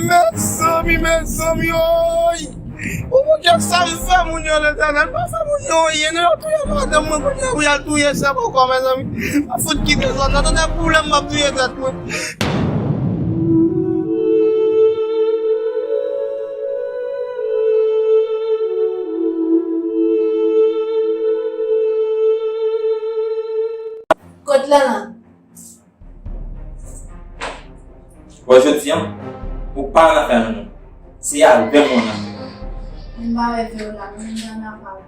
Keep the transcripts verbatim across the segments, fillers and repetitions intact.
Mezanmi, mezanmi, oy! Ou, Bondye, sa m fè moun yo, Letènèl? M pa fè moun yo anyen, non, yo touye madanm mwen, kounye a, pou y al touye sè m ankò, mezanmi. M ap fout kite zòn nan, tande pwoblèm, m ap touye tèt mwen. Kot Lanlan? Bon, jodi a, ou pa nan afè nou, non. Se avè m ou nan afè. M pa wè Vyola, non, m pa nan afè avè l.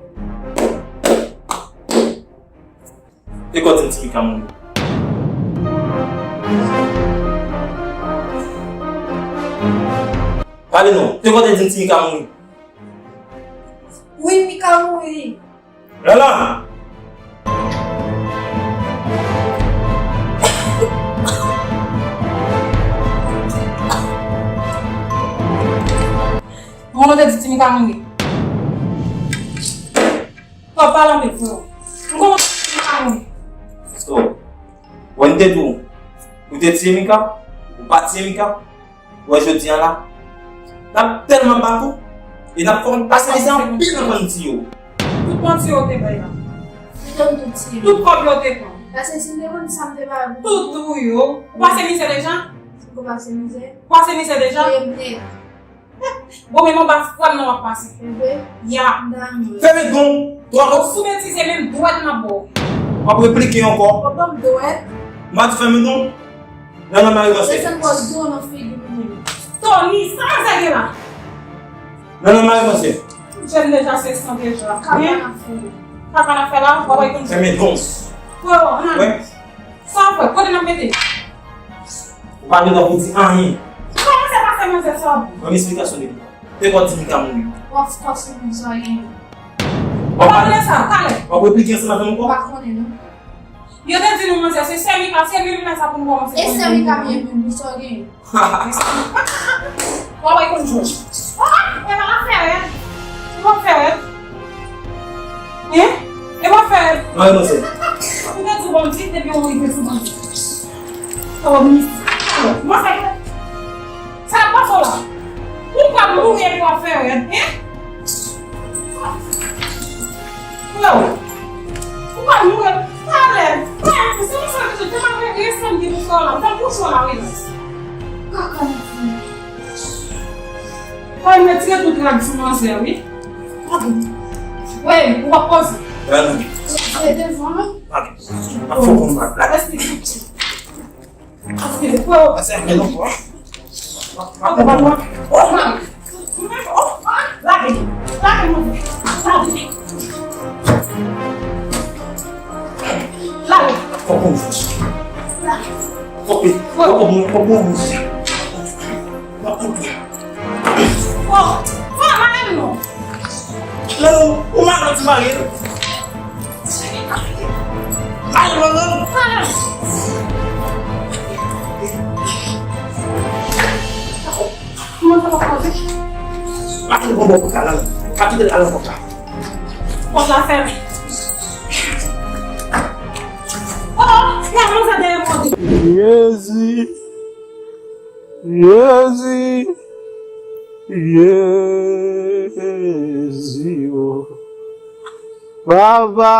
Te kò di m Timika mouri. Pale non, te kò di m Timika mouri. Wi, Mika mouri. Lala! Mwen te di Timika mouri. Papa la, men frè. M konnen Timika mouri. So, wè, m te di w, ou te tiye Mika, ou pa tiye Mika. Wè, jodi a la, n ap tèlman bat ou, e n ap fè w pase mizè anpil nan fann ti yo. Tout manti yo te bay la. Tout kòb yo te pran. Paske si m te konn sa m te bay pou tout ou yo. Ou pase mizè deja? Si m pase mizè. Ou pase mizè deja? Bon, men m anba frè m nan w ap pase. Ya. Fèmen gon, twa kòb. Ou sou betize menm dwèt m ap ba w. W ap replike ankò. W ap ban m dwèt. M pa di fèmen non. Nan, nan, mari panse. Desann bò do nan figi pou mwen. Tony, sa manzè gen la? Nan, nan, mari panse. Jèn deja se san deja. Kaka n ap fè. Kaka n ap fè la, w ap konn. Fèmen gon. Frè, nan. Sa w fè, kote n ap mete? Ou pa gen dwa pou di anyen. Kòman se pase manzè sa? Ban m esplikasyon depi. Te kò di Mika mouri. W ap fòse moun sa gen. W ap pale sa, talè. W ap replike ansanm avè m ankò? M pa konnen non. Yo te di nou manzè se sè Mika, se li menm sa pou nou kòmanse. E sè Mika byen menm, nou sa gen. W ap wè konn jwe. Ah, e pa la fè rèd. Ou pa fè rèd. Hein? E pa fè rèd. Mwen, mwen, se. Ou te di bon di, depi ou rive sou bon di. Oh, miss. Mwen, sa, sa pa fò la. Ou pa mouri epi w ap fè rèd, hein? Yo, ou pa mouri. Talè. Talè, se konsa ke se te mwen resann ki pou fè la. Ou pa pou fè la, wi. Kaka nan fè. Ay, m retire tout rad sou manzè, wi. Wi, ou pa poze. Gade. Se devan, non? Gade. Ase, ase, men non, bro. Lage. Lage, mon frè. Lage. Lage. Fòk ou fè. Fòk ou, fòk ou, fòk ou. Fò, fò, pa lage m non. Lalo, ou malad, ou malad. Lalo, Lalo. Kòman sa va pase? Pa kite l pran bò pòt la, Lalo. Pa kite l al nan pòt la. Pòt la fèmen. Oh, Lalo, sa dèyè pòt. Jezi. Jezi, Jezi, o. Papa,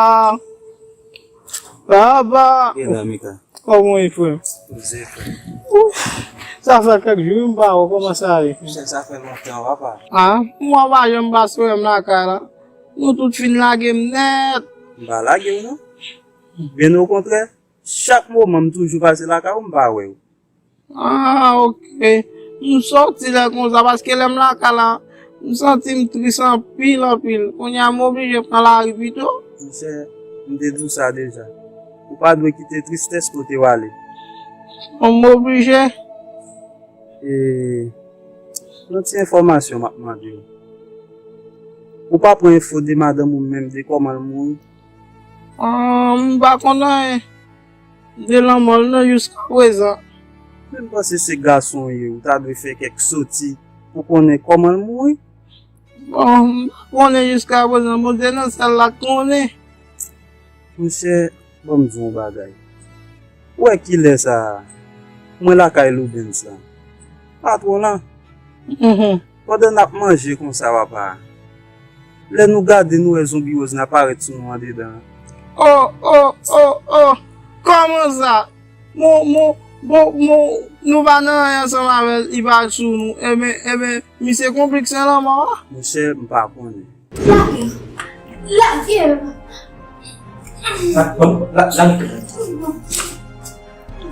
papa. Gen la, Mika. Kòman w ye, frè m? Koze, frè. Ouf, sa fè kèk jou m pa wè w, kòman sa ye? Monchè, sa fè lontan, papa. A, m wè w pa janm pase wè m lakay la. Nou tout fin lage m nèt. M pa lage w, non. Byen okontrè, chak moman m toujou pase lakay ou, m pa wè w. Ah, ok. M sòti lè konsa, paske lè m lakay la, m santi m tris anpil, anpil. Kounye a, m oblije pran lari pito. Monchè, m te di w sa deja. Ou pa dwe kite tristès pote w ale. Bon, m oblije. E, yon ti enfòmasyon m ap mande w. Ou pa pran enfo de madanm ou menm, de kòman l mouri? Ah, m pa konn anyen de lanmò l non jiska prezan. Men m panse se gason w ye, ou ta dwe fè kèk soti pou konnen kòman l mouri. Bon, m pa konnen jiska prezan, Bondye nan syèl la k konnen. Monchè, ban m di w yon bagay. Ou wè kilè sa a? Mwen lakay Loubens la. Patwon lan, Mhm. Pandan n ap manje konsa, papa, lè nou gade, nou wè zonbi Rose nan parèt sou nou andedan an. Oh, oh, oh, oh! Kòman sa? Mon, mon, bon, mon, nou pa nan anyen ansanm avè l, li pa sou nou. Enben, enben, misye konplis nan lanmò a? Monchè, m pa konnen. Lage. Lage. La, bon, la, la, lage.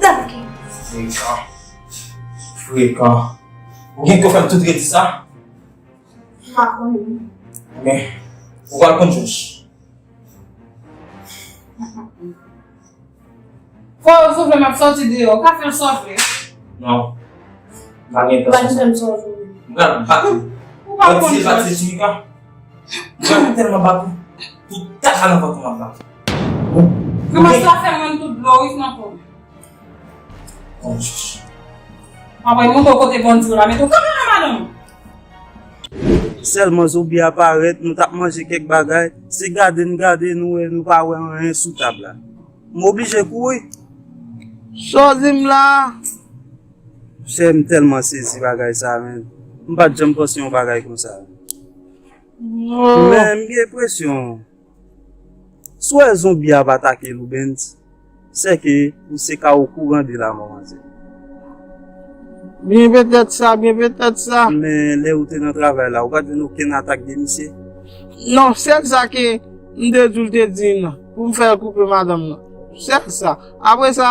Lage. Frekan. Frekan. Ou gen kè fè m tout redi sa? M pa konnen. Men, ou pral konn jòj. Fò w soufle, m ap sòti deyò. Ou ka fè l soufle. Non. M pa gen entansyon sa. M pral bat ou. Ou pa konn jòj. Pati, pati, Timika. M pral tèlman bat ou. Tout tata nan vant ou m ap bat ou. Kòmanse ap fè mwen tout dlo, wi, nan po. Bon, jòj. Apre, montre w kote bandi w la mete w. Kanpe la, madanm! Sèlman zonbi a parèt, nou t ap manje kèk bagay. Se gade n gade, nou wè, nou pa wè anyen sou tab la. M oblije kouri. Sa w di m la? Chè, m tèlman sezi bagay sa, menn. M pa t janm panse yon bagay konsa. Oh. Men m gen enpresyon, si w wè zonbi a ap atake Loubens, sèke misye ka okouran de lanmò manzè. Byen petèt sa, byen petèt sa. Men lè ou te nan travay la, ou pa t jwenn okenn atak de misye? Non, sèl sa ke m te di w te di m nan, pou m fè l koupe madanm nan. Sèl sa. Apre sa,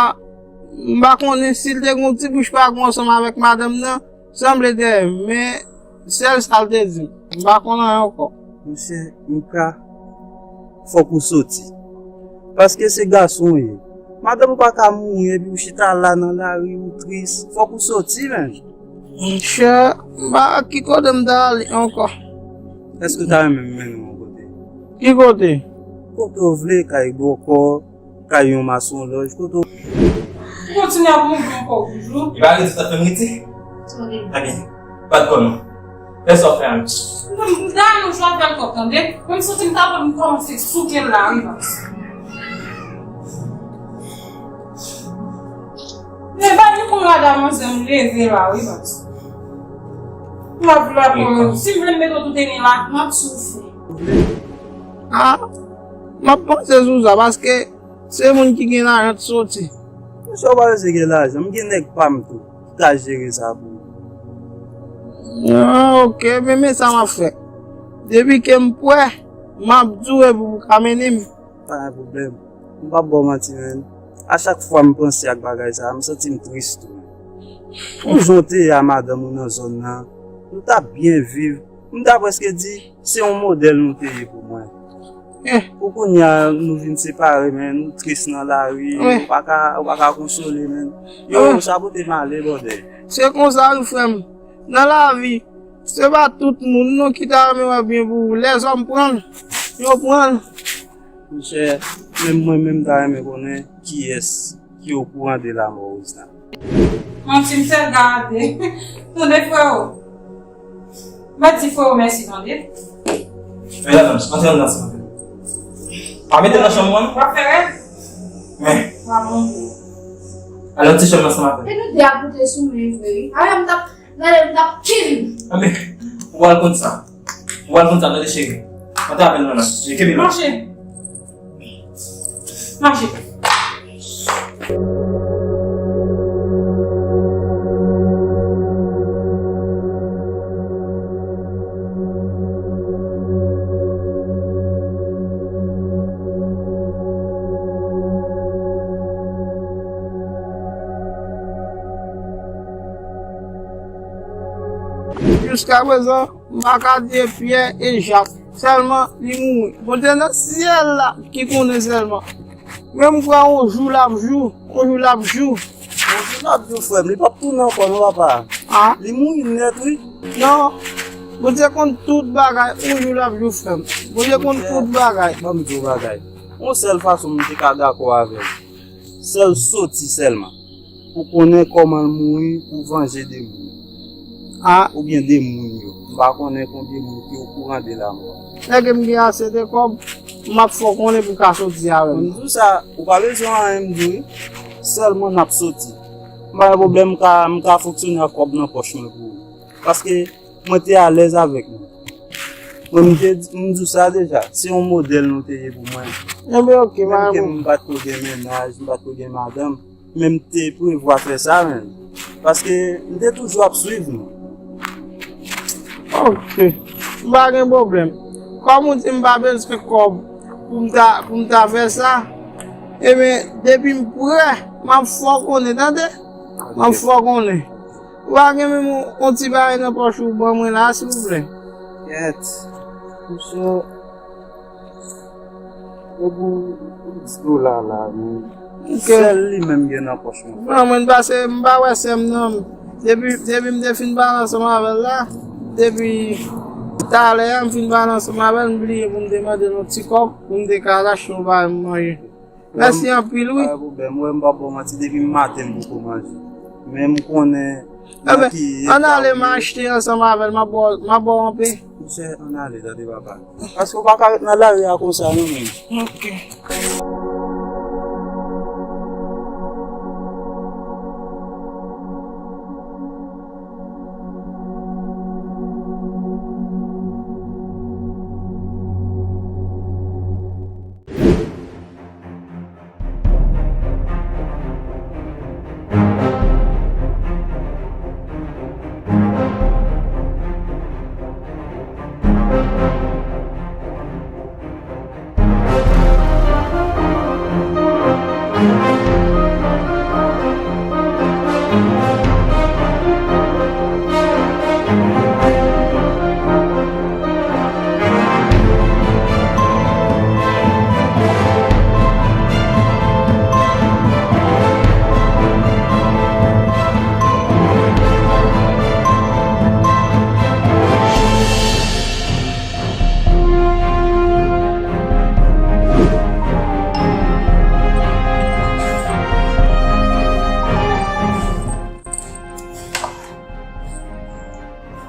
m pa konnen si l te gen yon ti bouch pa gou ansanm avèk madanm nan, sanble dèyè m, men sèl sa l te di m. M pa konn anyen ankò. Monchè, Mika, fòk ou soti. Paske se gason w ye. Madanm ou pa ka mouri epi ou chita la nan lari, ou tris. Fòk ou soti, menn. Monchè, m pa wè ki kote m ta ale ankò. Èske w ta renmen m mennen w yon kote? Ki kote? Kote w vle, kay bòkò, kay yon masonlòj, kote w... Ou kontinye ap mouri ankò toujou? Li pa rete, sa fè m rete. Tande. Tande. Bat kò non. Fè sa w fè a. M, m, m ta nou jwe avè l kòk, tande. Menm santi m ta pran, m kòmanse souke l la, wi, baz. Men ba li konn rada manzè m leve la, wi, baz. M ap vle ap, si m vle m mete w tout eni la, m ap soufri. Ah, m ap panse sou sa, paske se moun ki gen lajan t soti. Monchè, ou pa bezwen gen lajan. M gen nèg pa m tou ki ka jere sa pou ou. Ah, ok, men, men sa m ap fè. Depi ke m prè, m ap di w epi w ka mennen m. Pa gen pwoblèm. M p ap ba w manti, menn. A chak fwa m panse ak bagay sa a, m santi m tris tou. Pou jan w te ye a madanm ou nan zòn nan, nou t ap byen viv. M ta prèske di, se yon modèl nou te ye pou mwen. Eh. Pou kounye a, nou vin separe, men nou tris nan lari, eh, ou pa ka, ou pa ka konsole, men. Yo, eh, sa pote malè, bòdè. Se konsa, wi, frè m. Nan lavi, se pa tout moun, non, ki ta renmen wè byen pou ou. Lèzòm pran l, yo pran l. Monchè, menm mwen menm, m ta renmen konnen kiyès ki okouran de lanmò Rose la. Manti m sèl gade. Tande, freo. Mèt di freo mèsi, tande. Men la, antre anndan, silvouplè. Pa mete nan chanm mwen. W ap fè rèv? Men. W ap monte. Al nan ti chanm ansanm avè m. E nou de ap moute sou mwen vre, wi. Avè m t ap, gade, m t ap kill. Anben, ou al konn sa. Ou al konn sa, tande, cheri. Antre avè l nan la. Kenbe la. Mache. Mache. Jiskaprezan, m pa ka di Pyè e Jak. Sèlman, li mouri. Bondye nan syèl la ki konnen sèlman. Men m kwè yon jou l ap jou, yon jou l ap jou. Yon jou l ap jou, frè m. Li p ap tounen ankò non, papa. Ah. Li mouri nèt, wi. Non. Bondye konn tout bagay, yon jou l ap jou, frè m. Bondye konn tout bagay. Ban m di w bagay. Yon sèl fason m te ka dakò avè w. Sèl soti sèlman. Pou konnen kòman l mouri, pou vanje de moun. Ah. Oubyen de moun yo. M pa konnen konbyen moun ki okouran de lanmò. Nèg m gen ase de kòb, m ap fè w konnen pou w ka soti avè m. M di w sa, ou pa bezwen anyen m di w, wi. Sèlman n ap soti. M pa gen pwoblèm, m ka, m ka fonksyone ak kòb nan pòch mwen pou ou. Paske mwen te alèz avèk nou. Mwen, m te di, m di w sa deja, se yon modèl nou te ye pou mwen. Enben, oke, menm ke m pa t ko gen mennaj, m pa t ko gen madanm, men m te prevwa fè sa menm. Paske m te toujou ap swiv nou. Oke. M pa gen pwoblèm. Kòm ou di m pa bezwen kòb pou m ta, pou m ta fè sa, ebyen, depi m prè, m ap fè w konnen, tande? M ap fè w konnen. Ou pa gen menm yon, yon ti bagay nan pòch ou ban mwen la, silvouplè? Kèt. Monchè, e pou dis dola la, men. Sèl li menm gen nan pòch mwen. Non, mwen pase, m pa wè sè m non. Depi, depi m te fin pale ansanm avè l la, depi talè a m fin pale ansanm avè l, m bliye pou m te mande l yon ti kòb pou m te ka al achte yon bagay m manje. Mèsi anpil, wi. Pa gen pwoblèm, wè, m p ap ba w manti, depi maten m poko manje. Men m konnen nan ki eta w ye. Enben, ann ale, m achte ansanm avè l, m ap ba w, m ap ba w anpe. Monchè, ann ale, tande papa. Paske w pa ka ret nan lari a konsa, non, menm. Oke.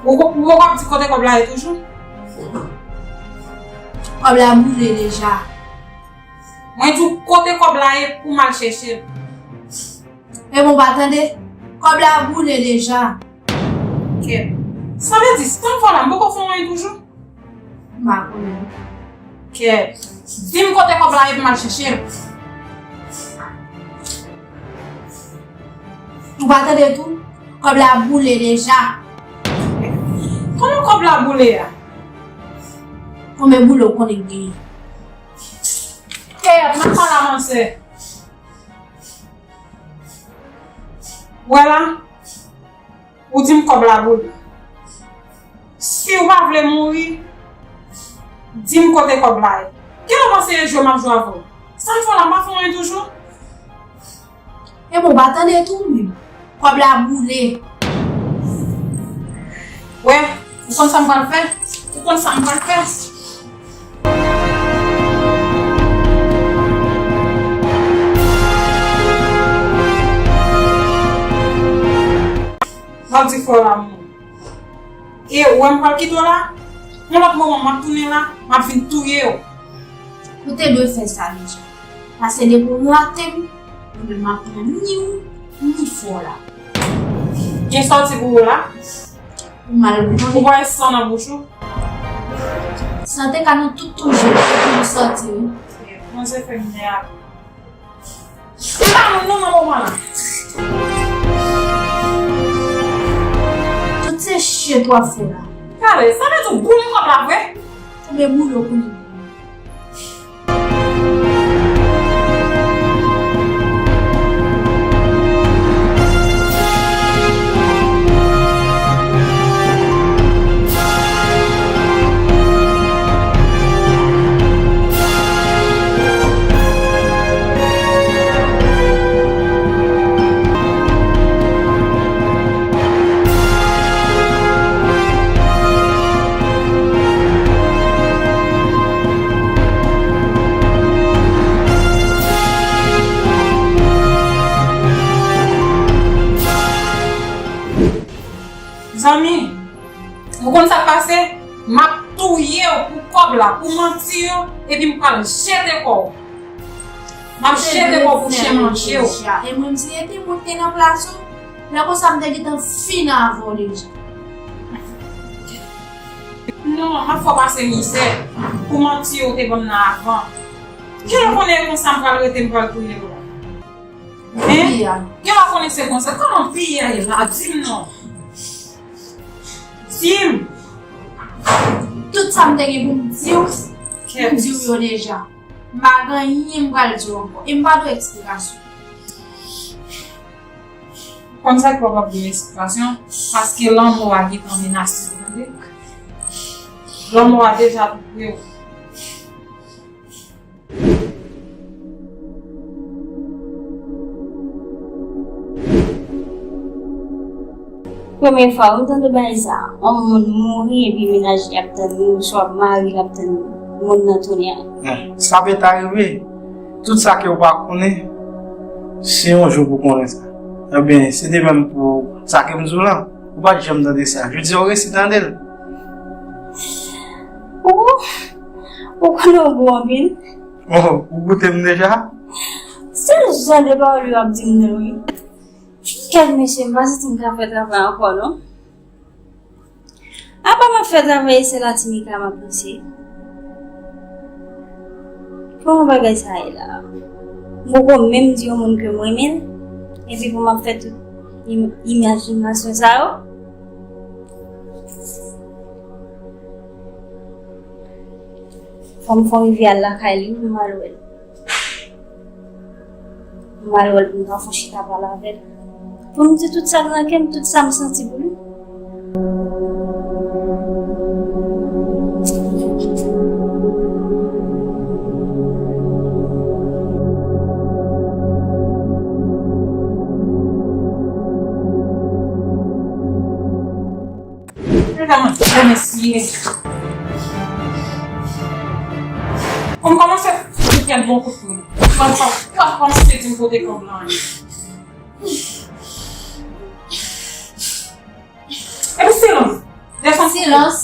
Ou ko-, ou poko ap di kote kòb la ye toujou? Kòb la boule deja. Mwen di w kote kòb la ye pou m al chèche l. E bon, pa tande, kòb la boule deja. Kèt. Sa vle di, Stanford la, m poko fè anyen toujou? M pa konnen. Kèt. Di m kote kòb la ye pou m al chèche l. Ou pa tande tou? Kòb la boule deja. Kòman kòb la boule a? Konbyen boule w konnen k genyen? Kèt, m ap pale a mansè. Wè la, ou di m kòb la boule. Si w pa vle mouri, di m kote kòb la ye. Kilè w panse e jwe m ap jwe avè w? Sa m fè w la, m pa fè w anyen toujou? E bon, w pa tande tou menm. Kòb la boule. Wè, ou konn sa m pral fè? Ou konn sa m pral fè? M ap di fò lanmou. E ou wè m pral kite w la? Yon lòt moman m ap tounen la, m ap vin touye w. Ou te dwe fè sa deja. Pase depi w rate m, mwen menm m ap pran ni ou, ni fò la. Gen sòti pou ou la? Ou mal pran. Ou pa wè san nan bouch ou? San te ka nan tout toujou, epi m sòti wi. Manzè fè m nève. Ou pa moun non nan moman la. Tout se shit w ap fè la. Kale, sa vle di w boule kòb la vre? Konbyen boule w konnen? Zanmi, ou konn sa k pase? M ap touye w pou kòb la, pou manti yo, epi m pral jete kò w. M ap jete kò w pou chen manje w. E mwen, m se rete mwen k te nan plas ou. Lè konsa, m te gentan fini avè w deja. Non, m ap fè w pase mizè pou manti yo te ban m nan avan. Kilè w konnen e konsa m pral rete, m pral touye w la? Hein? Kilè w konnen se konsa? Kòman peyi a ye la? Di m non. Di m. Tout sa m te gen pou m di w, m di w yo deja. M pa gen anyen m pral di w ankò. E m pa dwe eksplikasyon. Konn sa k pa p ap gen esplikasyon, paske lanmò a gentan menase w, tande? Lanmò a deja tou pre w. Premye fwa wi m tande bagay sa, yon moun mouri epi mennaj li ap tann li, oswa mari l ap tann moun nan tounen an. Sa pe ta rive. Tout sa ke w pa konnen, se yon jou pou konnen sa. Ebyen, se de menm pou sa ke m di w lan. Ou pa t janm tande sa. Jodi a ou resi tande l. Ou, ou konnen w gou anpil. Oh, ou goute m deja? Se jan de pawòl yo ap di m nan wi. Kèt mesye, m pa santi m ka fè travay ankò non. Apa m ap fè travay e se la Timika m ap panse? Kòman bagay sa ye la? M poko menm di yon moun ke m renmen l, epi pou m ap fè tout im- imajinasyon sa yo? Fò m fè yon rivyè al lakay li wi pou m al wè l. M al wè l pou m ka fon chita pale avè l. Pou m di tout sa k nan kè m, tout sa m santi pou li. Gade kòman, gade mesye. Ou kòmanse fout kèk bon kout pwen. Kòmanse di m kote kòb lan ye. Epi silans. Desann silans.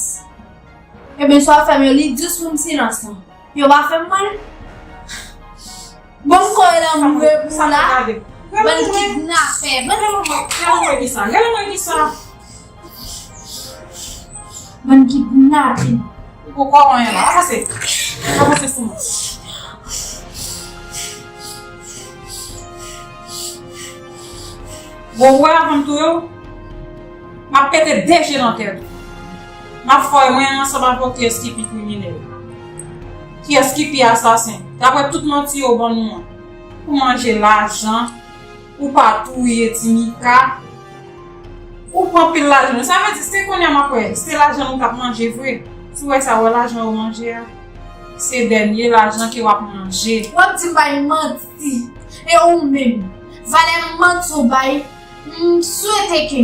Ebyen sa w ap fè m yo li jis pou m silans lan. Yo pa fè m mal. Bon m konnen lanmou e pou la. Bann kidnapè. Bann kidnapè. Bann kidnapè. Ou poko wè anyen la. Avanse. Avanse sou mwen. Bon, ou wè avan m touye w, m ap pete de je nan tèt ou. M ap fè w wè mwen ansanm avè w kiyès ki pi kriminèl. Kiyès ki pi asasen. Daprè tout manti yo ban nou an. Ou manje lajan, ou pa touye Timika. Ou pran pil lajan nou. Sa vle di se kounye a m ap wè, se lajan nou t ap manje vre. Si w wè sa, w wè lajan yo manje a. Se dènye lajan ke w ap manje. W ap di m bay manti. E ou menm, valè manti w bay, m swete ke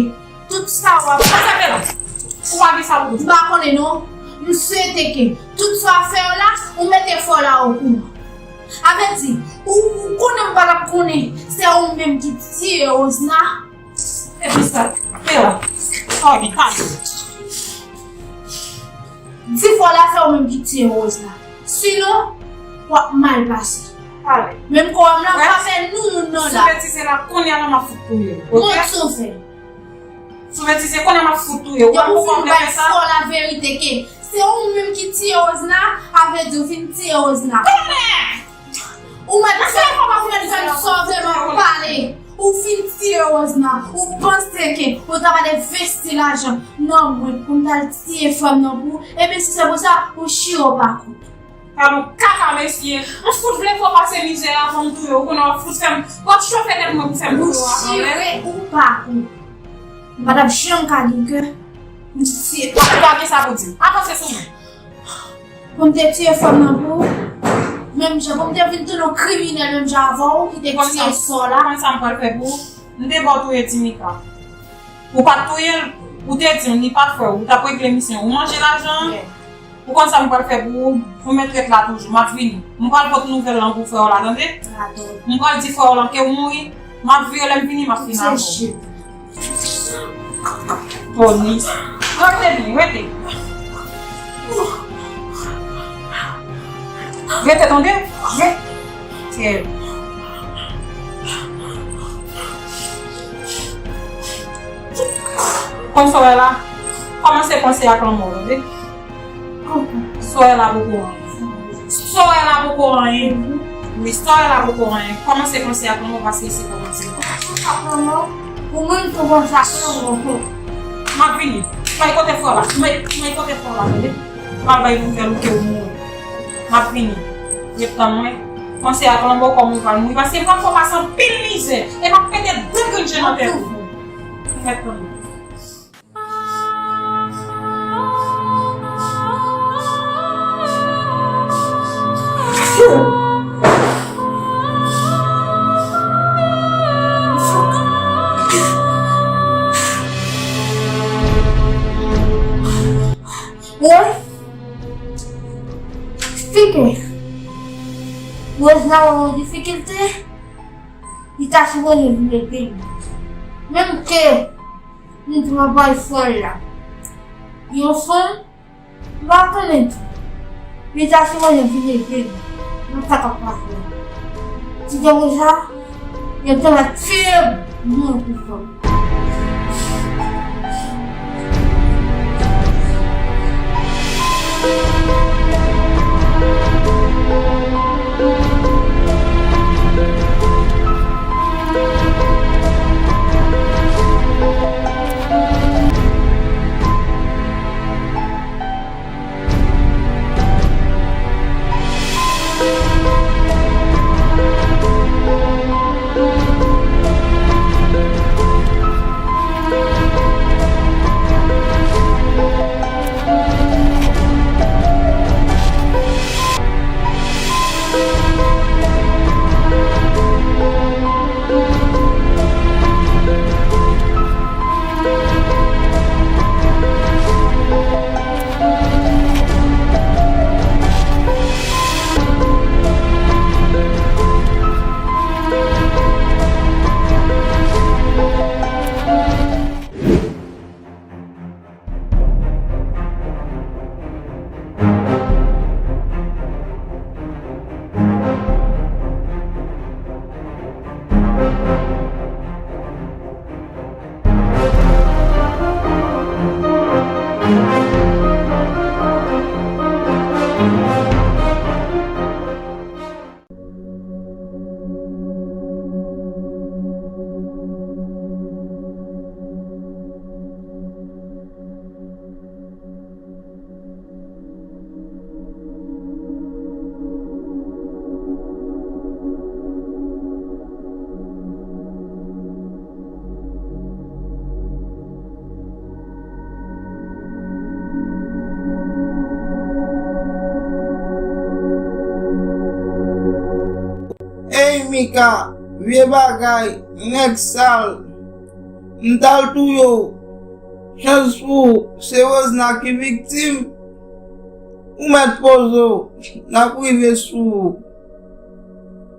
tout sa w ap. Sa sa fè la? Ou pa gen sa pou di. M pa konnen non. M swete ke tout sa w ap fè yo la, ou mete fò la okou. A vle di, ou, ou konnen m pa t ap konnen se ou menm ki tiye Rosna. Epi sa, Bella, sa w gen pale. Di fò la se ou menm ki tiye Rose la. Sinon, w ap mal pase. Pale. Menm kò m lan pa fè nou moun nan la. Sou betize la, kounye a la m ap fout touye w. Oke? Mwen sou fè. Sou betize, kounye a m ap fout touye w. Ou pa konprann mwen fè sa? Fò la verite ke se ou menm ki tiye Rose la, a vle di ou fin tiye Rose la. Kòmè! Ou mèt fè, ou mèt fè m sòvè m ap pale. Ou fin tiye Rosna. Ou panse ke ou ta pral envesti lajan nan mwen pou m t al tiye frè m nan pou ou? Ebyen, si se pou sa, ou chire ou pa kout. Gad on kaka mesye. M fout vle fè w pase mizè avan m touye w. Ou konnen w ap fout fè m, w ap chofe tèt mwen pou fè m touye w avan lè. Ou chire ou pa kout. M pa t ap janm ka gen kè m tiye. Ou pa gen sa pou di m. Avanse sou mwen. Pou m te tiye frè m nan pou ou, menm jan pou m te vin tounen yon kriminèl menm jan avè w ki te tiye sè w la. Ou konn sa m pral fè pou ou? M te ba w touye Timika. Ou pa t touye l, ou te di m li pa t frè w, ou t ap regle misyon, ou manje lajan an. Ou konn sa m pral fè pou ou? Ou mèt ret la toujou, m ap vini. M pral pot nouvèl lan pou frè w la, tande? M pral di frè w lan ke w mouri, m ap vire lè m vini, m ap fin avè w. Polis. Rete byen, rete. Rete tande. Rete. Konn sa w wè la? Kòmanse panse ak lanmò w tande. Sorella poko anyen. Sorella poko anyen. Wi, Sorella poko anyen. Kòmanse panse ak lanmò paske se kòmanse. Ou menm tou panse ak lanmò. M ap vini. Mwen kote frè la. Mwen, mwen kote frè la, tande. M ap bay nouvèl ou ke ou mouri. M ap vini. Ret tann mwen. Panse ak lanmò kòm ou pral mouri. Paske m pral fè w pase anpil mizè. E m ap pete de grenn je nan tèt ou. Ret tann mwen. Mwen, eksplike. Mwen, nan yon difikilte, li ta sipoze vin ede m. Menm ke m t ap bay frè la yon fanm, m pa konnen tou. Li ta sipoze vin ede m nan sa k ap pase a. Si te konsa, yo te mèt tiye m, mwen pou fanm. Ey Mika, vye bagay, nèg sal, m t al touye w. Chans pou ou, se Rosna ki viktim. Ou mèt poze w, n ap rive sou ou.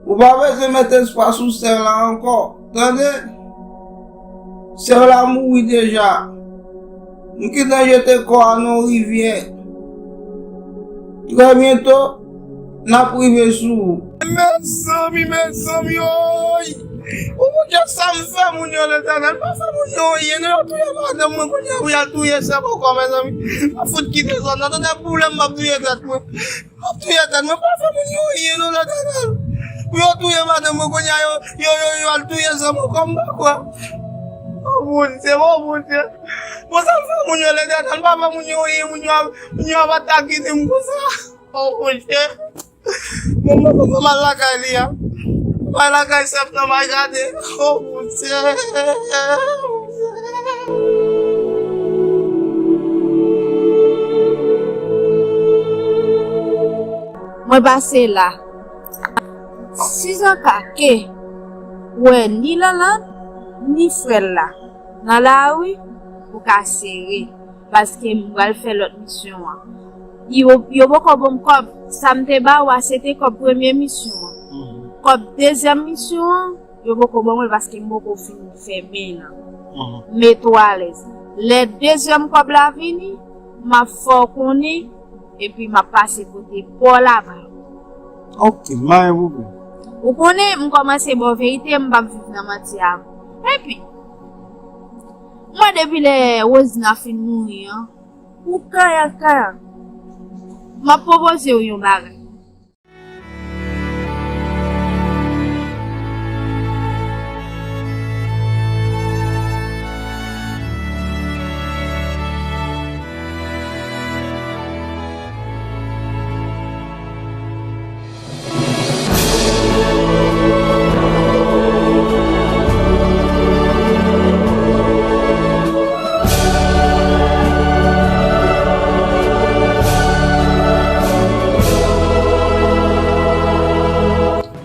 Ou pa bezwen met espwa sou sè la ankò, tande? Sè la mouri deja. Nou gentan jete kò a nan yon rivyè. Trè byento, n ap rive sou ou. Mezanmi, mezanmi, oy! O Bondye, sa m fè moun yo, Letènèl? M pa fè moun yo anyen, non, yo touye madanm mwen, kounye a, pou y al touye sè m ankò, mezanmi. M ap fout kite zòn nan, tande, pou lè m ap touye tèt mwen. M ap touye tèt mwen, pa fè moun yo anyen non, Letènèl. Pou yo touye madanm mwen, kounye a yo, yo, yo, yo al touye zanmi kòm pa kwè. O Bondye, o Bondye. Bon, sa m fè moun yo, Letènèl, pa fè moun yo anyen, moun yo ap, moun yo ap atake m konsa. O Bondye. Bon, mwen poko mal lakay li a. Bay lakay sèp nan, bay gade. O Bondye. Mwen pase la. Sizanka ke wè ni Lanland, ni frè l la nan lari, ou ka sere, paske m pral fè lòt misyon an. Yo, yo poko ban m kòb, sa m te ba ou a, se te kòb premye misyon an. Kòb dezyèm misyon an, yo poko ban mwen l paske m poko fin fèmen nan. Mete w alèz. Lè dezyèm kòb la vini, m ap fè w konnen, epi m ap pase kote pa w la ba ou. Ok, m pa gen pwoblèm. Ou konnen, m kòmanse ba w verite, m p ap viv nan manti ankò. Epi, mwen depi lè Rosna fin mouri an, ou kaya kaya. M ap pwopoze w yon bagay.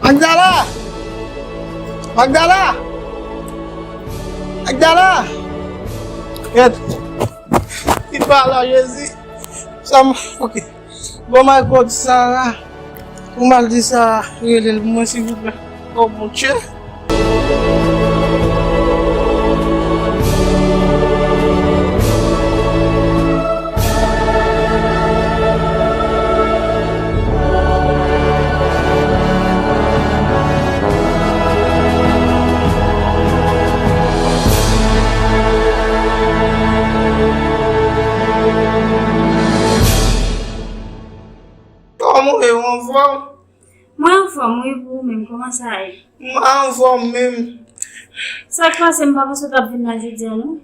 Magdala! Magdala! Magdala! Gèt. Ki pa la, Jezi. Sa m, ok. Bon, my God, Sara. Ou mal di sa, rele l pou mwen, silvouplè. Oh, Bondye. Kòman w ye, ou anfòm? Mwen anfòm, wi, pou ou menm, kòman sa ye? Mwen anfòm menm. Sa k pase, m pa panse w t ap vin la jodi a, non?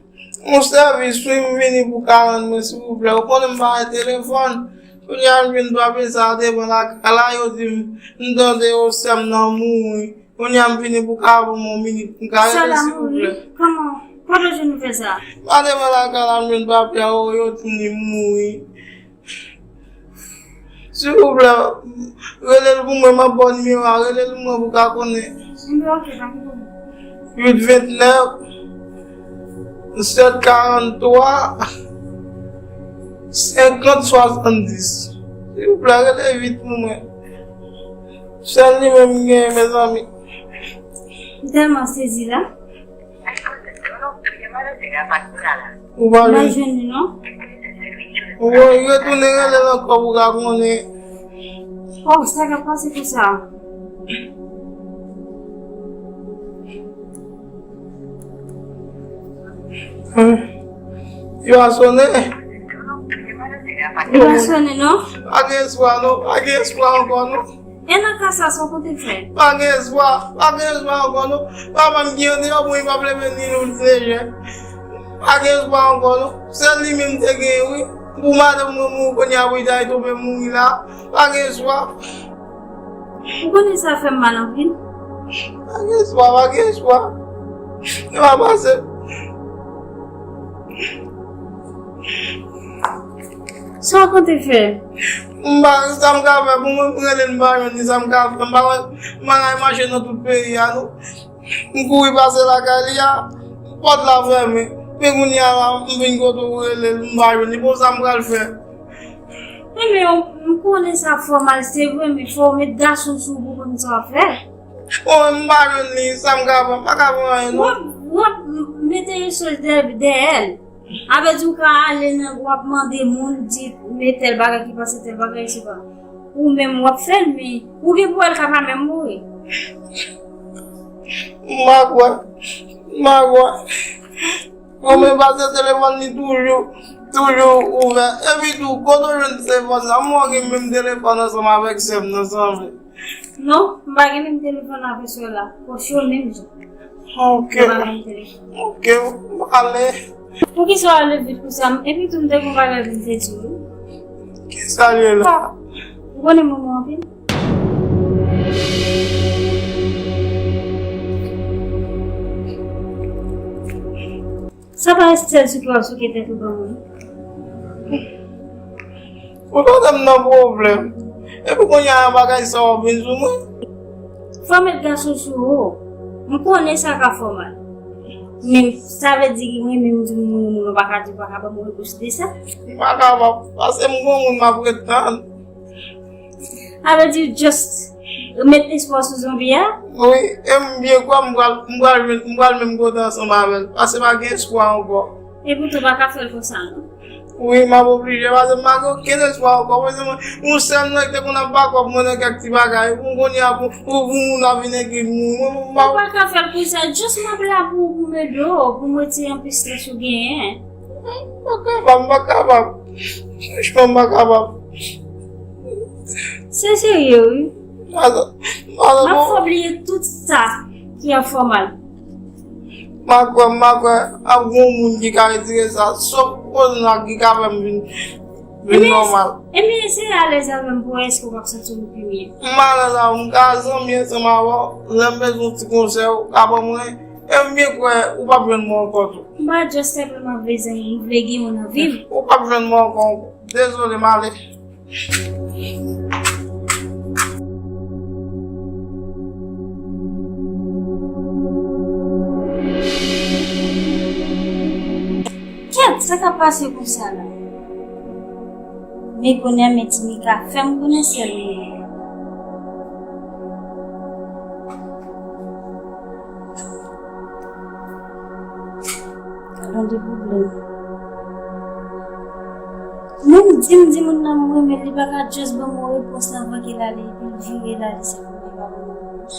Yon sèvis, wi, m vini pou ka rann mwen, silvouplè. Ou konnen m pa gen telefòn. Kounye a m jwenn papye sa a devan lakay la, yo di m, m tande yon sè m nan mouri. Kounye a m vini pou ka ban m yon minit, m ka rele, silvouplè. Sè la mouri? Kòman? Kote w jwenn nouvèl sa a? M pa devan lakay la, m jwenn papye a, yo, yo di m li mouri. Silvouplè, rele l pou mwen, m ap ba w nimewo a, rele l pou mwen pou w ka konnen. Nimewo ki pa gen pwoblèm. Uit vennèf, sèt karanntwa, senkant swasanndis. Silvouplè, rele vit pou mwen. Sèl li menm m genyen, mezanmi. M tèlman sezi la. Ou pa jwenn li, non? Ou retounen rele l ankò pou w ka konnen. Oh, sa k ap pase konsa? Yo a sonnen. Li pa sonnen, non? Pa gen espwa, non. Pa gen espwa ankò, non. E nan ka sa, sa w konte fè? Pa gen espwa. Pa gen espwa ankò, non. Papa m ki andeyò, bon, li p ap leve ni lou ni lejè. Pa gen espwa ankò, non. Sèl li menm te genyen, wi. Pou madanm mwen mouri, kounye a pou li ta tonbe mouri la. Pa gen espwa. Ou konnen sa fè m mal anpil. Pa gen espwa, pa gen espwa. Sa va pase. Sa w konte fè? M pa, sa m ka fè pou mwen, m rele l, m pa jwenn li, sa m ka fè? M pa wè, m pa ka mache nan tout peyi a, non. M kouri pase lakay li a, pòt la fèmen. Men kounye a la, m vin kote w, rele l, m pa jwenn li. Bon, sa m pral fè? Enben, m konnen sa fè w mal, se vre, men fò w met gason sou ou pou w konn sa w ap fè. Bon, m pa jwenn li, sa m ka fè? M pa ka fè anyen, non. W ap, w ap mete yon sòs dèyè, dèyè l. A vle di w ka ale nan, w ap mande moun, di, men tèl bagay ki pase, tèl bagay, se pa. Ou menm w ap fè l, men ou gen pou wè l ka pa menm mouri. M pa kwè. M pa kwè. Bon, men pase telefòn li toujou, toujou ouvè. Epi tou, kote w jwenn telefòn sa? M wè w gen menm telefòn ansanm avèk sè m nan, sanble. Non, m pa gen menm telefòn avè sè w la. Post yo menm jan. Ok. Yo pa menm telefòn. Ok, m ale. Poukisa w ale vit konsa? Epi tou m te gon bagay pou m te di w. Kisa l ye la? Ou konnen m renmen w anpil. Sa pa Estelle sou ki w ap souke tèt ou ban mwen? Ou tande m nan pwoblèm. Epi kounye a bagay sa w ap vin sou mwen? Fò w met gason sou ou. M konnen sa ka fè w mal. Men sa vle di mwen menm di moun moun ou pa ka di ou pa ka ban mwen repons de sa? M pa kapab. Paske m gon moun m ap ret tann. Sa vle di just met espwa sou zonbi a? Wi, e m byen kwè m pral, m pral jwenn, m pral menm kote ansanm avè l. Paske pa gen espwa ankò. Epi tou pa ka fè l konsa non. Wi, m ap oblije, paske m pa gen okenn espwa ankò. Paske mwen, yon sè m nan ki te konn ap bakòp mwen nan kèk ti bagay. Pou kounye a, pou, pou, pou moun ap vin ekri moun. Mwen, mwen pa. Ou pa ka fè l konsa, just m ap la pou, pou m ede w, pou m retire anpil estrès ou genyen. M pa kapab, m pa kapab. Franchman, m pa kapab. Se serye, wi. Madan, madan, m ap fè w bliye tout sa ki ap fè w mal. M pa kwè, m pa kwè ap gen yon moun ki ka retire sa. Sòf Rosna ki ka fè m vin, vin nòmal. Ebyen, eseye alèz avè m pou wè èske w p ap santi w pi byen. M alèz avè w, m ka zanmi ansanm avè w. Lè m bezwen yon ti konsèy, ou ka ban mwen. E m byen kwè ou p ap jwenn mwen ankò tou. M pa just senpleman vle zanmi, m vle gen yon nan vi m. Ou p ap jwenn mwen ankò. Dezole, m ale. Kèt, sa k ap pase konsa la? Men konnen men Timika fè m konnen sèl mwen. Gadon de pwoblèm. Menm di m di moun nan m renmen l, li pa ka just ban m yon repons nan anvan ke l ale, epi l vire l ale, se pou li pa ban m repons.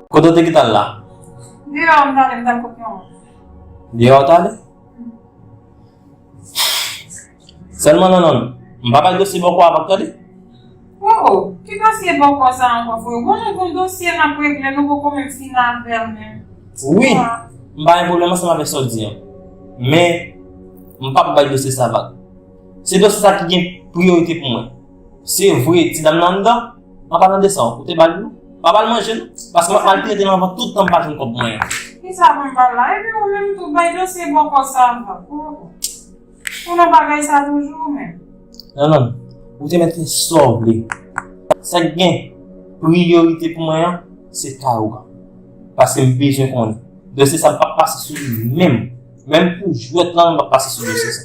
Kote w te kite l la? Deyò, m t ale, m t al kot yon moun. Deyò w t ale? Sèlman non, non, non. M pa bay dosye bòkò avè w, tande? Oh, oh, ki dosye bòkò sa ankò, frè? Bon, nou gon dosye n ap regle, nou poko menm fin avè l menm. Wi, m pa gen pwoblèm ansanm avèk sa w di an. Men, m p ap bay dosye sa vag. Se dosye sa ki gen priyorite pou mwen. Se vre, ti dam nan anndan, an palan de sa, ou te ba l, non? Pa ba l manje, non? Paske m ap maltrete l anvan tout tan m pa jwenn kòb mwen an. Kisa pou m ba l la? Epi ou menm tou bay dosye bòkò sa vag. Oh, oh. Ou nan bagay sa toujou, ou menm? Non, non. Ou te mèt fè sa w vle. Sa k gen priyorite pou mwen an, se Taoura. Paske m bezwen konnen. Dosye sa m p ap pase sou li menm. Menm pou jwèt lan, m p ap pase sou dosye sa.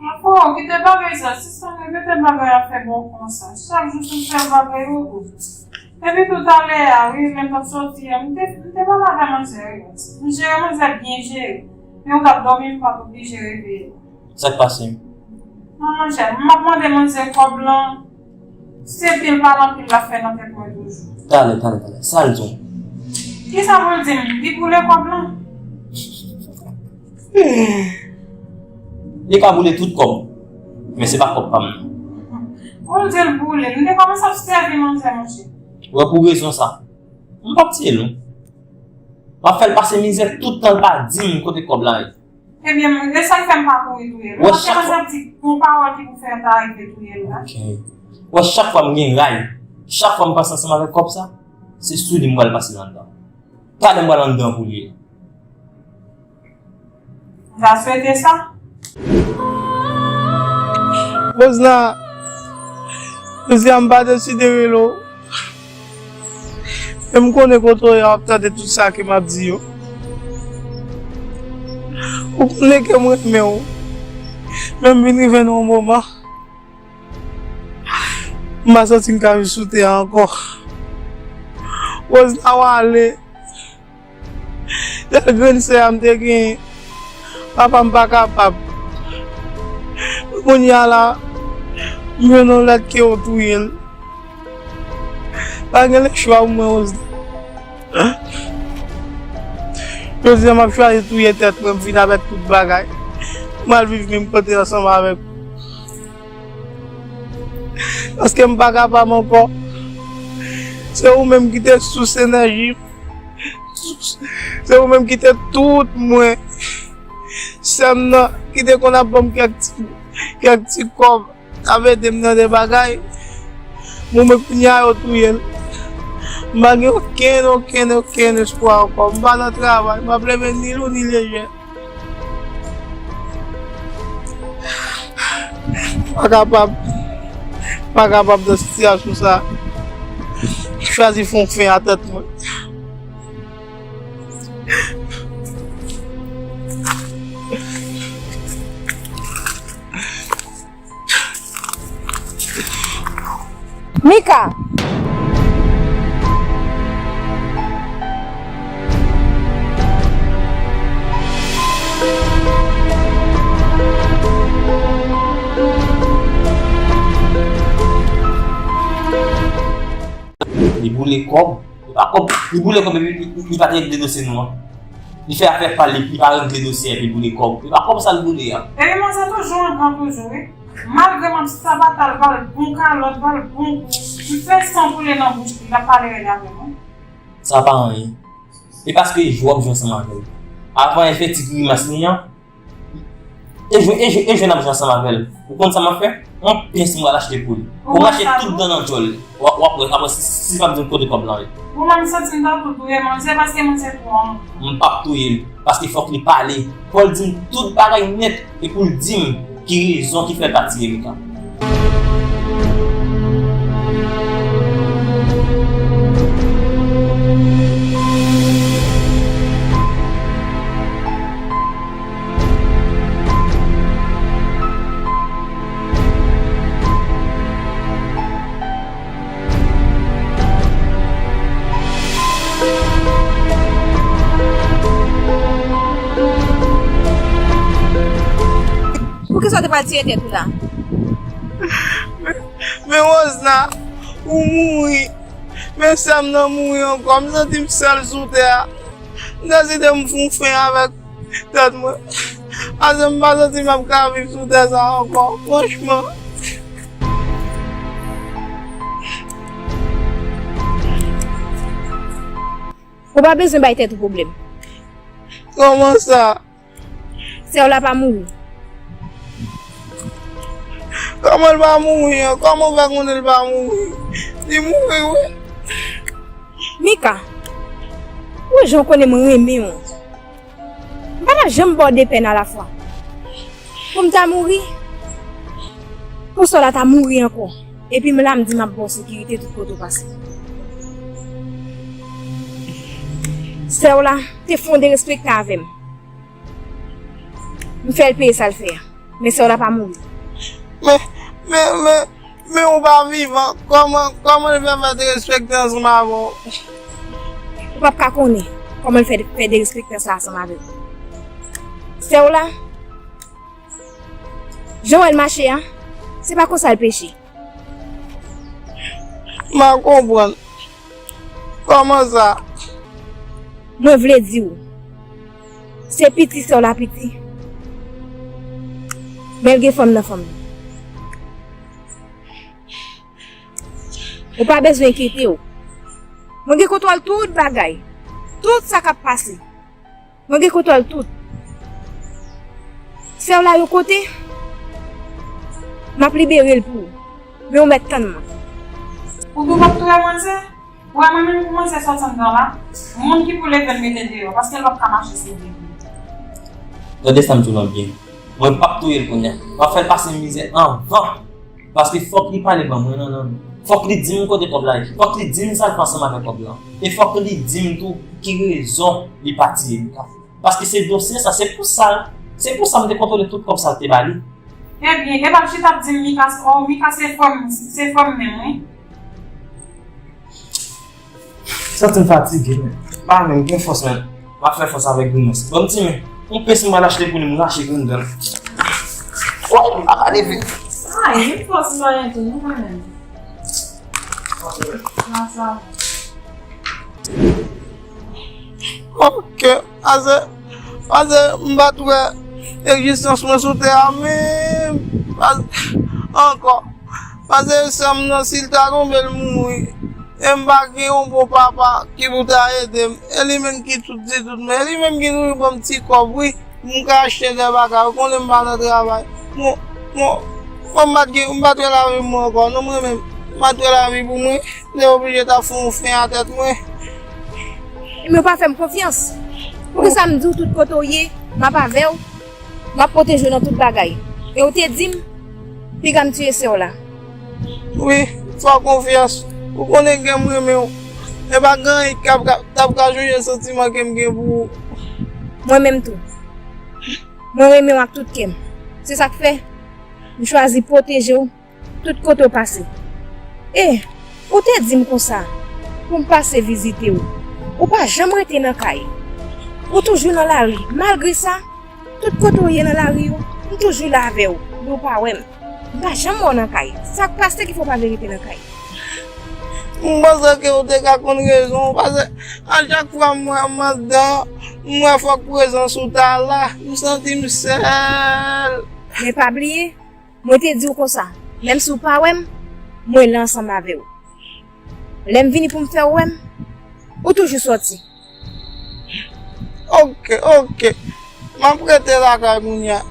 Afo, kite bagay sa, sispann repete bagay afè bòkò sa. Chak jou se sèl bagay yo tou. Depi toutalè a, wi, lè m t ap sòti a, m te, m te pale avè manzè, wi. M jere manzè byen jere. Men ou t ap dòmi, m pa t oblije reveye. Sa k pase? Non, monchè, m ap mande manzè kòb lan. Se pil pale anpil l ap fè nan tèt mwen toujou. Talè, talè, talè. Sa l di w? Kisa pou l di m? Li boule kòb lan? Li ka boule tout kòb, men se pa kòb pa m nan. Pou l di l boule l, m te kòmanse ap sèvi manzè, monchè. Ou wè, pou rezon sa, m p ap tiye l, non. M ap fè l pase mizè tout tan l pa di m kote kòb la ye. Ebyen, e sa k fè m pa kouri touye l. Ou panse manzè ap di yon pawòl ki pou fè ta rive touye l la? Ok. Ou wè, chak fwa m gen ray, chak fwa m panse ansanm avèk kòb sa, se sou li m pral pase l anndan. Talè m pral anndan pou li ye. M ta swete sa. Rosna, Rosna, m pa deside rele w. E m konnen kote w ye, w ap tande tout sa ke m ap di yo. Ou konnen ke m renmen w. Men m vin rive nan yon moman, m pa santi m ka viv sou tè a ankò. Rosna, w ale. Sèl grenn sè a m te genyen, papa m pa kapab. Kounye a la, M jwenn yon lèt ke yo touye l. Pa gen lechwa pou mwen, Rose. Jodi a, m ap chwazi touye tèt mwen, m fin avèk tout bagay. M al viv menm kote ansanm avèk ou. Paske m pa kapab ankò. Se ou menm ki te sous enèji m. Se ou menm ki te tout mwen. Sè m nan, ki te konn ap ban m kèk ti, kèk ti kòb, ap ede m nan de bagay. Bon, men kounye a yo touye l. M pa gen okenn, okenn, okenn espwa ankò. M pa nan travay. M ap leve ni lou ni lejè. M pa kapab. M pa kapab nan sitiyasyon sa. Chwazi fè yon fen a tèt mwen. Mika! Li boule kòb. Li pa kòb, li boule kòb epi li, li, li pa te regle dosye nou an. Li fè afè pa l, li, li pa regle dosye epi boule kòb. Li pa kòb sa l boule a. Epi manzè toujou an gran toujou, wi. Malgre m ap sabata l, ba l bon kalòt, ba l bon kou. M fè san koule nan bouch li, l ap pale rèd avè m, wi. Sa pa anyen. E paske jwè w ap jwe ansanm avè l. Avan l fè ti grimas li an, e jwè, e jwè, e jwè n ap jwe ansanm avè l. Ou konn sa m ap fè? Yon pens mwen al achte pou li. Ou mache tout dan nan djòl li. W ap, w ap wè, apre si, si l pa di m kote kòb lan ye. Ou menm santi m ta tou touye manzè paske manzè twò. M p ap touye l, paske fòk li pale. Fò l di m tout bagay nèt, e pou l di m ki rezon ki fè l pa tiye Mika. Poukisa w te pral tiye tèt ou la? Men, men Rosna, ou mouri. Men sè m nan mouri ankò. M santi m sèl sou tè a. M deside m fè yon fen avèk tèt mwen. Paske m pa santi m ap ka viv sou tè sa ankò, franchman. Ou pa bezwen bay tèt ou pwoblèm. Kòman sa? Sè w la pa mouri. Kòman l pa mouri an? Kòman w fè konnen l pa mouri? Li mouri wi. Mika, ou wè jan w konnen m renmen w. M pa t ap janm ba w de pèn alafwa. Pou m ta mouri, pou sè w la ta mouri ankò. Epi m la m di m ap ba w sekirite tout kote w pase. Sè w la te fè yon derespektan avè m. M fè l peye sa l fè a. Men sè w la pa mouri. Men, men, men, men ou pa vivan. Kòman, kòman l fè fè derespektan ansanm avè w? Ou p ap ka konnen kòman l fè fè derespektan sa ansanm avè w. Sè w la, jan w wè l mache a, se pa konsa l peche. M pa konprann. Kòman sa? Mwen vle di w, se piti sè w la piti, men l gen fanm nan fanm li. Ou pa bezwen enkyete w. Mwen gen kontwòl tout bagay. Tout sa k ap pase. Mwen gen kontwòl tout. Sè w la yon kote, m ap libere l pou ou. Men ou mèt tann mwen. Ou tou p ap touye manzè? Ou wè mwen menm pou manzè sòti anndan la, moun ki pou leve l mete deyò, paske l p ap ka mache sou de pye. Tande sa m di w lan byen. Mwen p ap touye l kounye a. M ap fè l pase mizè anvan. Paske fòk li pale ban mwen, non, non. Fòk li di m kote kòb la ye. Fòk li di m sa l fè ansanm avèk kòb lan. E fòk li di m tou ki rezon li pa tiye Mika. Paske se dosye sa, se pou sa, se pou sa m te kontwole tout kòb sa l te ba li. Ebyen, e p ap chita ap di m Mika, oh, Mika se frè m, se frè m menm, wi. Santi m fatige, men. M pa menm gen fòs, men. M ap fè fòs avèk grimans. Ban m ti men. Yon pens m pral achte pou li, m rache grenn dan l. Wouy, m pa ka leve. Ay, li fòs mwen tou, nou pa menm. Sa, sa. Ok, pase, pase, m pa t wè egzistans mwen sou tè a menm. Pase, ankò. Pase sè m nan, si l ta tonbe, l mouri. E m pa gen yon bon papa ki pou ta ede m. E li menm ki tout di tout, men e li menm ki toujou ban m ti kòb, wi. M ka achte de bagay, ou konnen m pa nan travay. Mwen, mwen, mwen m pa t gen, m pa t wè lavi m ankò, non, mwen menm, m pa t wè lavi pou mwen, m te oblije ta fè yon fen a tèt mwen. Men w pa fè m konfyans. Poukisa m di w tout kote w ye, m ap avè w, m ap pwoteje w nan tout bagay. E w te di m, piga m tiye sè w la. Wi, fè w konfyans. Ou konnen gen m renmen w. E pa gen anyen k ap ka, t ap ka chanje santiman ke m gen pou ou. Mwen menm tou. Mwen renmen w ak tout kè m. Se sa k fè, m chwazi pwoteje w tout kote w pase. E, ou te di m konsa, pou m pase vizite w. Ou pa janm rete nan kay. Ou toujou nan lari. Malgre sa, tout kote w ye nan lari yo, m toujou la avè w, men w pa wè m. M pa janm wè w nan kay. Sa k pase ki fè w pa vle rete nan kay? M panse ke w te ka konn rezon w, paske a chak fwa m wè m anndan, m wè fòk prezans ou ta la, m santi m sèl. Men pa bliye, mwen te di w konsa, menm si w pa wè m, mwen la ansanm avè w. Lè m vini pou m fè w wè m, ou toujou sòti. Ok, ok. M ap rete lakay kounye a.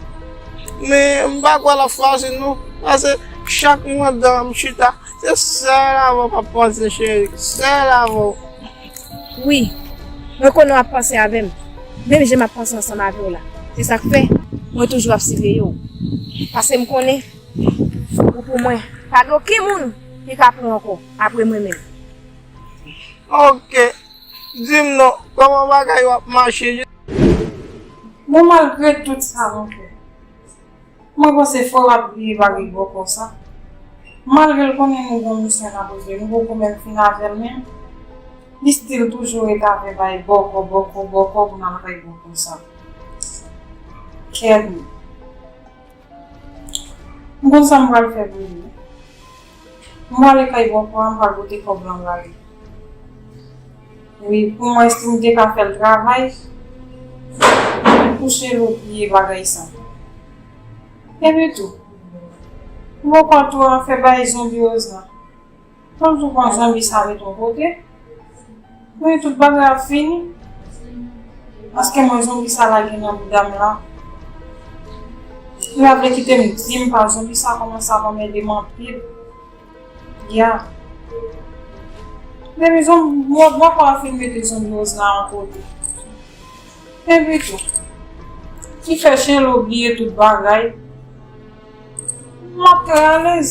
Men m pa kwè l ap fasil non. Paske chak mwen anndan m chita, se sèl avè w m ap panse, cheri. Sèl avè w. Wi, mwen konnen w ap panse avè m. Menm jan m ap panse ansanm avè w la. Se sa k fè, mwen toujou ap siveye w. Paske m konnen, ou pou mwen. Pa gen okenn moun ki ka pran w ankò, apre mwen menm. Ok. Di m non, kòman bagay yo ap mache? Bon, malgre tout sa, monchè, mwen panse frè w ap bliye bagay bòkò sa. Malgre l konnen nou gen yon misyon n ap regle, nou poko menm fin avè l menm, li still toujou ret avè bagay bòkò, bòkò, bòkò pou n al kay bòkò sa. Kèt. M konn sa m pral fè pou li. M prale kay bòkò a, m pral pote kòb lan ba li. Wi, pou mwen, si m te ka fè l travay, m kouche l obliye bagay sa. Epi tou, bòkò tou a fè bay zonbi Roz lan. Kòm tou pran zonbi sa met yon kote, men tout bagay ap fini. Paske mwen zonbi sa lage nan bouda m la. Li pa vle kite m di m pa zonbi sa kòmanse ap anmède m anpil. Ya. Depi zonbi, mwen, mwen pa fin mete zonbi Roz la yon kote. Epi tou, ki fè Chelo bliye tout bagay. M ap trè alèz.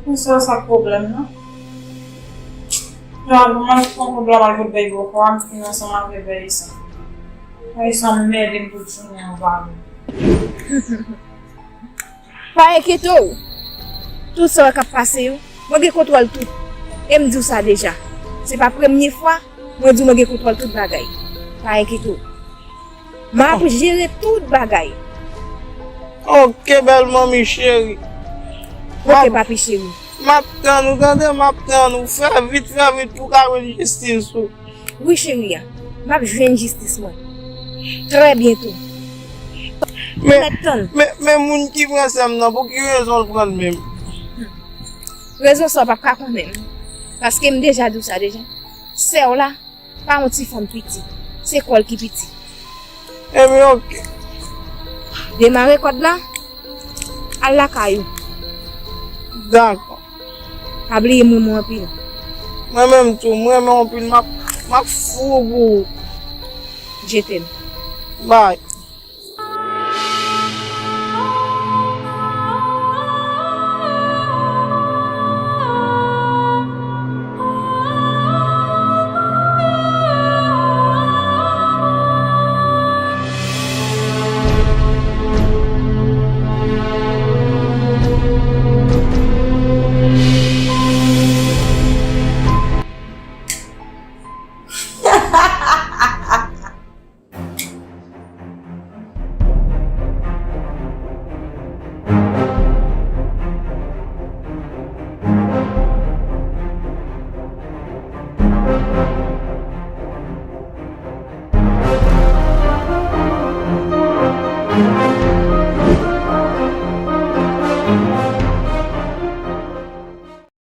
Se sèl sa k pwoblèm nan. Jan mwen pran kòb la m al pot bay bòkò a, m fin ansanm avè bay sa. Bay sa m mède m tout jounen an pa bon. Pa enkyete w. Tout sa w wè k ap pase yo, mwen gen kontwòl tout. E m di w sa deja. Se pa premye fwa mwen di w mwen gen kontwòl tout bagay. Pa enkyete w. M ap jere tout bagay. Ok, bèl manmi cheri. Ok, papi cheri. M ap tann ou, tande, m ap tann ou. Fè vit, fè vit pou w ka jwenn jistis ou. Wi, cheri a. M ap jwenn jistis mwen. Trè byento. Men, men, men moun ki pran sè m nan, pou ki rezon l pran l menm? Rezon sa w p ap ka konnen. Paske m deja di w sa deja. Sè w la, pa yon ti fanm piti. Se kò l ki piti. Ebyen, ok. Demare kòd la, al lakay ou. Dakò. Pa bliye m renmen w anpil. Mwen menm tou, m renmen w anpil, m ap, m ap fou pou ou. Je t'aime. Bye.